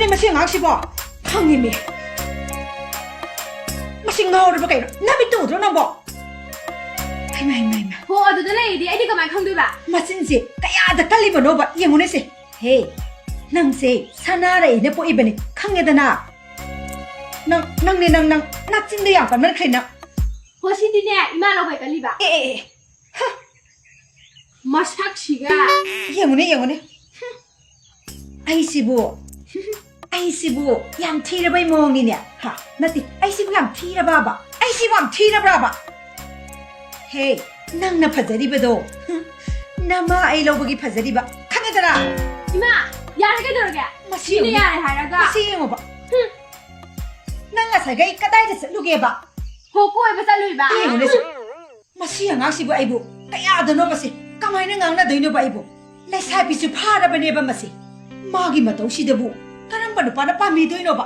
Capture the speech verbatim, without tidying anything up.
ꯑꯩ ꯃꯁꯤ ꯑꯉꯥꯡꯁꯤꯕꯣ ꯈꯪꯉꯤꯃꯤ꯫ ꯃꯁꯤ ꯉꯥꯎꯔꯕ ꯀꯩꯅꯣ? ꯅꯃꯤꯠꯇꯨ ꯎꯗ꯭ꯔꯣ ꯅꯪꯕꯣ? ꯍꯩꯃꯥ, ꯍꯩꯃꯥ, ꯍꯩꯃꯥ꯫ ꯍꯣ, ꯑꯗꯨꯗ ꯂꯩꯔꯗꯤ ꯑꯩꯗꯤ ꯀꯃꯥꯏ ꯈꯪꯗꯣꯏꯕ? ꯃꯆꯤꯟꯁꯦ ꯀꯌꯥꯗ ꯀꯜꯂꯤꯕꯅꯣꯕ? ꯌꯦꯡꯉꯨꯅꯦꯁꯦ꯫ ꯍꯦ, ꯅꯪꯁꯦ ꯁꯅꯥꯔꯩꯅ ꯄꯣꯛꯏꯕꯅꯤ, ꯈꯪꯉꯦꯗꯅ? ꯅꯪ, ꯅꯪꯅꯦ, ꯅꯪ, ꯅꯪ, ꯅꯆꯤꯟꯗꯣ ꯌꯥꯝ ꯀꯟꯃꯟꯈ꯭ꯔꯦ ꯅꯪ꯫ ꯍꯣ, ꯁꯤꯗꯤꯅꯦ, ꯏꯃꯥ ꯂꯧꯕꯩ ꯀꯜꯂꯤꯕ꯫ ꯑꯦ, ꯑꯦ, ꯑꯦ, ꯍ꯫ ꯃꯁꯛꯁꯤꯒ꯫ ꯌꯦꯡꯉꯨꯅꯦ, ꯌꯦꯡꯉꯨꯅꯦ꯫ ꯑꯩꯁꯤꯕꯨ, ꯑꯩꯁꯤꯕꯨ ꯌꯥꯝ ꯊꯤꯔꯕꯩ ꯃꯑꯣꯡꯅꯤꯅꯦ꯫ ꯍꯥ, ꯅꯠꯇꯦ, ꯑꯩꯁꯤꯕꯨ ꯌꯥꯝ ꯊꯤꯔꯕꯕ? ꯑꯩꯁꯤꯕꯨ ꯌꯥꯝ ꯊꯤꯔꯕ꯭ꯔꯕ? ꯍꯦ, ꯅꯪꯅ ꯐꯖꯔꯤꯕꯗꯣ, ꯅꯃꯥ ꯑꯩ ꯂꯧꯕꯒꯤ ꯐꯖꯔꯤꯕ, ꯈꯪꯉꯦꯗꯅ? ꯏꯃꯥ, ꯌꯥꯔꯦ, ꯀꯩꯗꯧꯔꯒꯦ? ꯃꯁꯤ ꯃꯤꯅ ꯌꯦꯡꯉꯨꯅꯦ꯫ ꯌꯥꯔꯦ ꯍꯥꯏꯔꯒ꯫ ꯃꯁꯤ ꯌꯦꯡꯉꯨꯕ꯫ ꯍꯨꯝ꯫ ꯅꯪ ꯉꯁꯥꯏꯈꯩ ꯀꯗꯥꯏꯗ ꯆꯠꯂꯨꯒꯦꯕ? ꯍꯣ, ꯀꯣꯏꯕ ꯆꯠꯂꯨꯏꯕ꯫ ꯌꯦꯡꯉꯨꯅꯦ ꯁꯤ꯫ ꯃꯁꯤ ꯑꯉꯥꯡꯁꯤꯕꯨ ꯑꯩꯕꯨ ꯀꯌꯥꯗꯅꯣꯕ ꯁꯤ? ꯀꯃꯥꯏꯅ ꯉꯥꯡꯅꯗꯣꯏꯅꯣꯕ ꯑꯩꯕꯨ? ꯂꯩꯁꯥꯕꯤꯁꯨ ꯐꯥꯔꯕꯅꯦꯕ ꯃꯁꯤ꯫ ꯃꯥꯒꯤ ꯃꯇꯧꯁꯤꯗꯕꯨ ꯀꯔꯝꯕ ꯅꯨꯄꯥꯅ ꯄꯥꯝꯕꯤꯗꯣꯏꯅꯣꯕ?